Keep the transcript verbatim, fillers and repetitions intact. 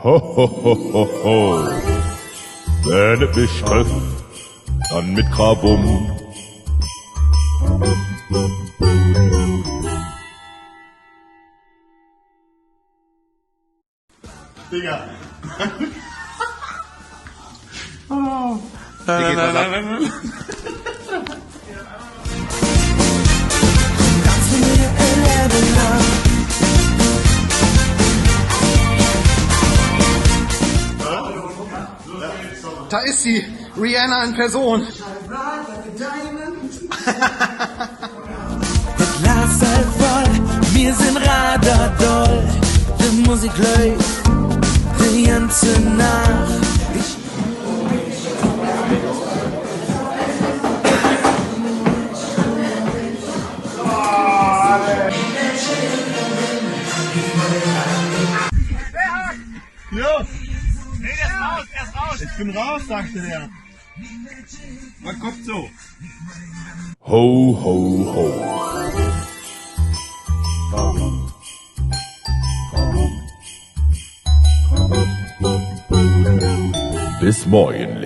Ho, ho, ho, ho, ho. Wenn et mich trifft, dann mit Krabumm. Digga. Oh. Wie geht das ab? Da ist sie, Rihanna in Person. Et Glas halv voll, mir sin radadoll. De Musik läuf de ganze Naach. Jo. Nee, der ist raus, der ist raus. Ich bin raus, sagte der. Man kommt so. Ho, ho, ho. Bis morgen.